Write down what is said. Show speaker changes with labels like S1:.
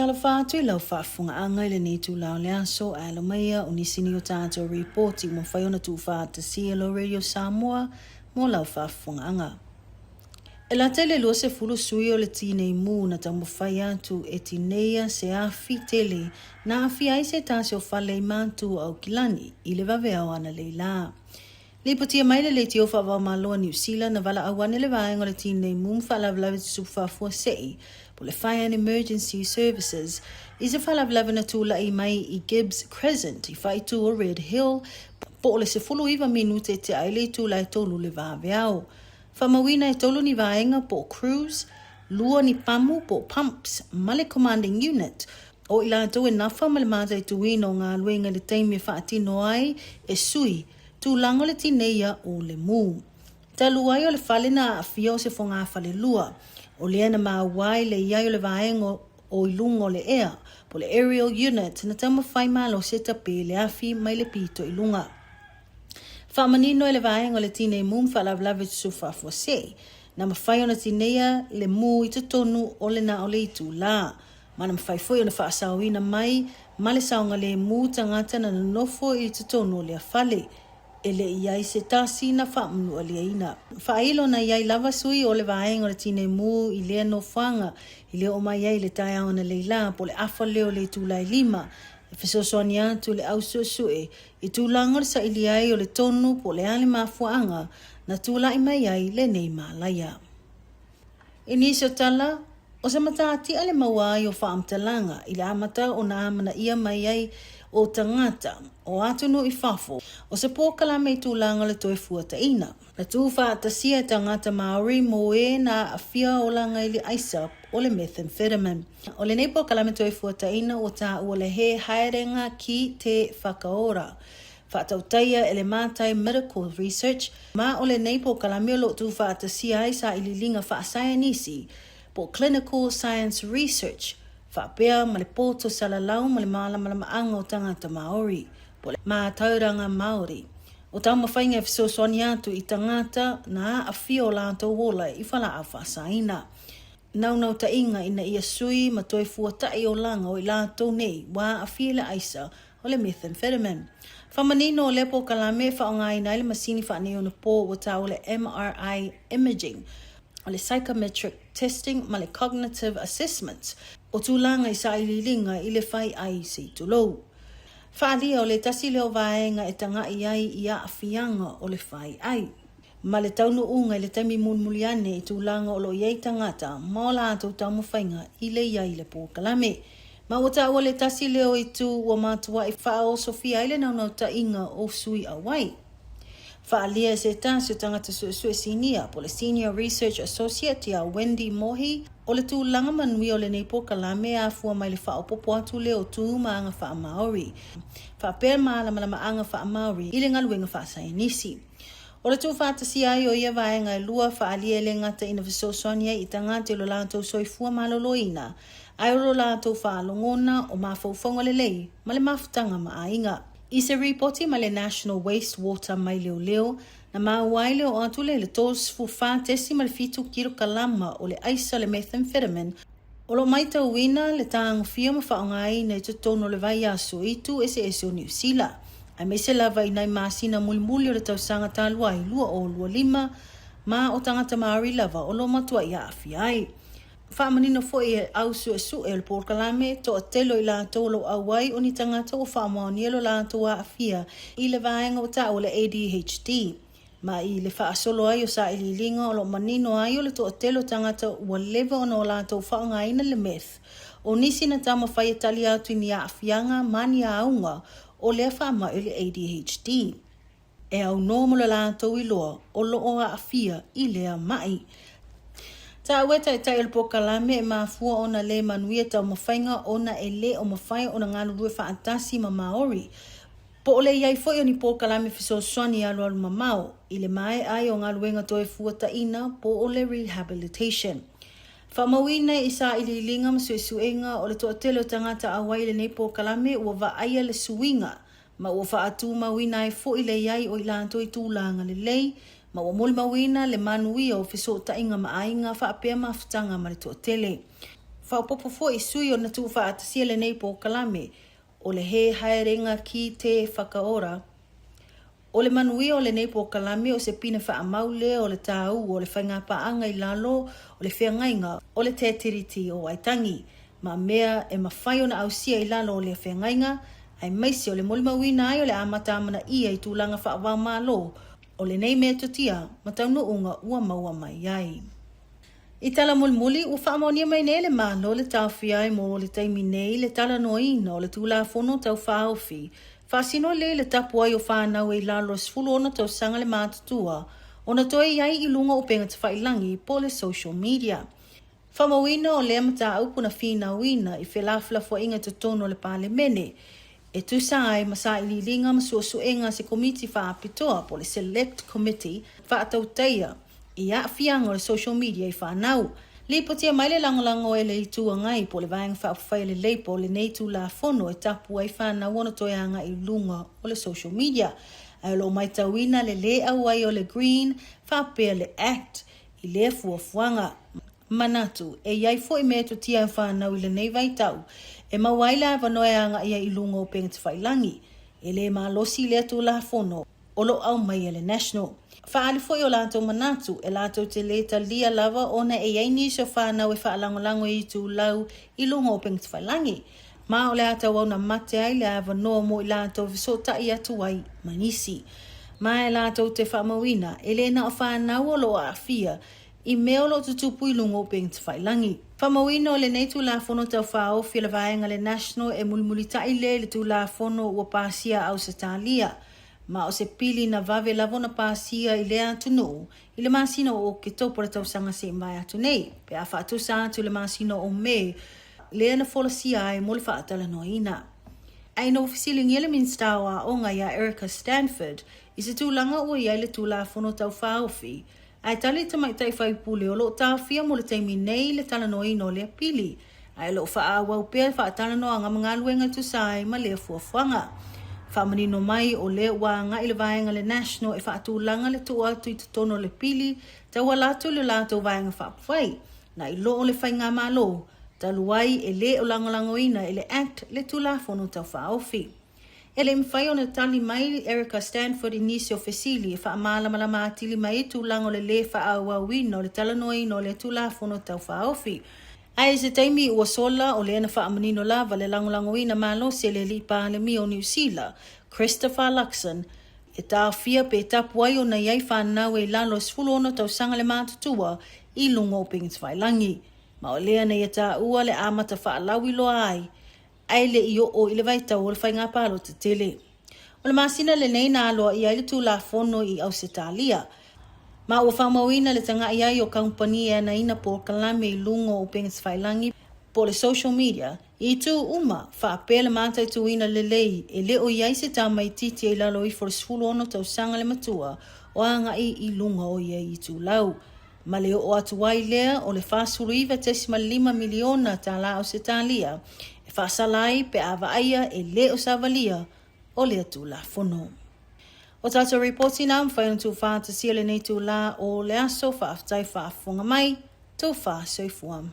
S1: Faatalofa atu i lau faafofogaaga i lenei itula o le aso, ae alo maia o nisi nei o tatou ripoti ua mafai ona tuufaatasia e lau Radio Samoa mo lau faafofogaaga. E lata i le 20 sui o le Tinei Mu na taumafai atu e tineia se afi tele na aafia ai se tasi o fale i Matu o Aukilani i le vaveao analeila la. Lipotia mai le leitio faavaomalo a Niu Sila na valaau ane le vaega o le Tinei Mu ma Faalavelave Tutupu Faafuasei po le Fire and Emergency Services i se faalavelave na tulai mai i Gibbs Crescent i faaitu o Red Hill po o le 19 minute tea ai le itula e tolu le vaveao. Faamauina e tolu ni vaega po o crews, lua ni pamu po o pumps ma le commanding unit, o i latou e nafa ma le mataituina o galuega i le taimi e faatino ai e sui tulaga o le tineia o le mu. Talu ai o le fale na aafia o se fogafalelua, o lea na maua ai le i ai o le vaega o i luga o le ea, po o le aerial unit na taumafai malosi e tape le afi mai le pito i luga. Faamanino e le vaega o le Tinei Mu ma Faalavelave Tutupu Faafuasei, na mafai ona tineia le mu i totonu o le na o le itulā, ma na mafai foi ona faasaoina mai ma le saogalemu tagata na nonofo i totonu o lea fale, e le i ai se tasi na faamanualiaina. Faailo na i ai lava sui o le vaega o le Tinei Mu i lea nofoaga i le oo mai ai i le taeao analeila po o le afa lea o le itula e lima e fesoasoani atu i le au suesue i tulaga o le saili ai o le tonu po o le a le mafuaaga na tulai mai ai lenei malaia. I nisi o tala, o se matatia le maua ai o faamatalaga i le amata ona amanaia mai ai o tagata o atunuu i fafo o se polokalame i tulaga o le toe fuataina. Na tuufaatasia e tagata Māori mō ē na aafia olaga i le aisa o le methamphetamine. O lenei polokalame toe fuataina ua tāua le He Haerenga ki te Whakaora, faatautaia e le Mātai Medical Research, ma o lenei polokalame o lo o tuufaatasia ai sailiiliga faasaienisi po o Clinical Science Research faapea ma le poto salalau ma le mālamalamaaga o tagata Māori po o le mātauranga Māori. O taumafaiga e fesoasoani atu i tagata na aafia o latou ola i falaau faasaina. Naunautaiga ina ia sui ma toe fuataʻi olaga o i latou nei ua aafia i le aisa o le methamphetamine. Faamanino o lea polokalame e faaaogaina ai le masini faaneionapo ua taua le MRI imaging, o le psychometric testing ma le cognitive assessments, o tulaga i sailiiliga i le fai ai se i tulou. Faaalia o le tasi lea o vaega e tagaʻi ai i aafiaga o le fai ai ma le taunuuga i le taimi mulimuli ane i tulaga o lo o i ai tagata ma o latou taumafaiga i le i ai i le polokalame. Ma ua taua le tasi lea o itu ua matuai faaosofia ai le naunautaiga o sui auai. Faaalia e se tasi o tagata suesue sinia po o le Senior Research Associate ia Wendy Mohi, o le tulaga manuia o lenei polokalame e afua mai le faaopoopo atu lea o tu ma aga faa-Māori faapea malamalamaaga faa-Māori i le galuega faasaienisi. O le tuufaatasia ai o ia vaega e lua, faaalia e le gata ina fesoasoani ai i tagata i lo latou soifua maloloina, ae o lo latou faalogona o mafaufauga lelei ma le mafutaga ma aiga. I se ripoti mai le National Waste Water mai Leoleo, na maua ai le oo atu lea i le 34.7 kilokalama o le aisa le methamphetamine, o lo o maitauina le tagofia ma faaaogaina i totonu o le vaiaso i itu eseese o Niu Sila, aemaise lava i nai masina mulimuli o le tausaga talu ai 2025, ma o tagata Māori lava o lo o matuai aafia ai. Faamanino foi e au suesue o le polokalame, toatele o i latou o lo o auai o ni tagata ua faamaonia lo latou aafia i le vaega ua taua o le ADHD. Ma i le faasolo ai o sailiiliga o lo o manino ai o le toatele o tagata ua leva ona o latou faaaogaina le meth. O nisi na taumafai e tali atu i ni aafiaga ma ni auga o lea faamai o le ADHD. E aunoa mo le latou iloa o lo o aafia i lea maʻi. Taua e taitai o le polokalame e mafua ona le manuia taumafaiga ona e le o mafai ona galulue faatasi ma Māori, po o le i ai foi o ni polokalame fesoasoani alualu mamao i le maea ai o galuega toe fuataina po o le rehabilitation. Faamauina i sailiiliga ma suesuega o le toatele o tagata auai i lenei polokalame ua vaaia le suiga ma ua faatumauina ai foi le i ai o i latou i tulaga lelei, ma ua molimauina le manuia o fesootaiga ma aiga faapea mafutaga ma le toatele. Faaopoopo foi i sui ona tuufaatasia lenei polokalame o le He Haerenga ki te Whakaora. O le manuia o lenei polokalame o se pine faamau lea o le tāua o le faigapaaga i lalo o le feagaiga o le Te Tiriti o Waitangi ma mea e mafai ona ausia i lalo o lea feagaiga, aemaise o le molimauina ai o le amata amanaia i tulaga faava-o-Malo o lenei metotia ma taunuuga ua maua mai ai. I tala mulimuli, ua faamaonia mai nei e le Malo le taofia ai mo le taimi nei le talanoaina o le Tulafono Tau Faaofi Faasino lea i le tapu ai o fanau e i lalo o le 16 tausaga le matutua ona toe i ai i luga o upega tafailagi po o le social media. Faamauina o lea mataupu na finauina i felafolafoaiga i totonu o le Palemene e tusa ai ma sailiiliga ma suesuega a se Komiti Faapitoa po o le Select Committee faatautaia i aafiaga o le social media i fanau. Lipotia mai le lagolago e le Itu Agai po o le Vaega Faaupufai a le Labour o lenei Tulafono e tapu ai fanau ona toe agai i luga o le social media. Ae o lo o matauina le lē auai o le Green faapea le Act i lea fuafuaga. Manatu, e i ai foi metotia a fanau i lenei vaitau e maua ai le avanoa e agai ai i luga o upega tafailagi. E lē malosi lea Tulafono o lo o aumai e le National. Faaali foi o latou manatu, e latou te lē talia lava ona e i ai nisi o fanau e faalagolago i itulau i luga o upega tafailagi, ma o le a tauau na mate ai le avanoa mo i latou e fesootai atu ai ma nisi. Ma e latou te faamauina, e le na o fanau o lo o aafia i mea o lo o tutupu i luga o upega tafailagi. Faamauina o lenei Tulafono Tau Faaofi o le Vaega a le National e mulimulitai lea i le Tulafono ua pasia a Ausetalia, ma o se pili na vave lava ona pasia i lea atunuu i le masina o Oketopa o le tausaga se i mavae atu nei, pe a faatusa atu i le masina o Me lea na folasia ai mo le faatalanoaina. Ae ina ua fesiligia le Minisita o Aoga iā Erica Stanford i se tulaga ua i ai le Tulafono Tau Faaofi, Ae tali le tamaitai faipule o lo o taofia mo le taimi nei le talanoaina o lea pili, ae o lo o faaauau pea faatalanoaga ma galuega e tusa ai ma lea fuafuaga. Faamanino mai o lea ua agai le vaega a le National e faatulaga le tuu atu i totonu o le pili tauala atu i le latou vaega faaupufai, na i lo o le Faigamalo talu ai e le o lagolagoina e le Act le Tulafono Tau Faaofi. E le mafai ona tali mai Erica Stanford i nisi o fesili e faamalamalama atili mai ai tulaga o le lē faaauauina o le talanoaina o lea Tulafono Tau Faaofi. Ae i se taimi ua sola, o lea na faamanino lava le lagolagoina malosi e le Alii Palemia o Niu Sila, Christopher Luxon, e taofia pe tapu ai ona i ai fanau e i lalo o 16 tausaga le matutua i luga o upega tafailagi. Ma o lea na ia taua le amata faalauiloa ai ae le i oo i le vaitau o le faiga palota tele. O le masina lenei na aloaia ai le Tulafono i Ausetalia, ma ua faamauina le tagai ai o kamupani e anaina polokalame i luga o upega tafailagi po o le social media i itu uma, faapea le mataituina lelei e le o i ai se tamaitiiti e i lalo ifo o le 16 tausaga le matua o agai i luga o ia itulau. Ma le oo atu ai lea o le $49.5 miliona tala Ausetalia e faasala ai pe a vaaia e le o savalia o lea Tulafono. O tatou ripoti na mafai ona tuufaatasia lenei itula o le aso. Faafetai faafofoga mai. Tofa soifua.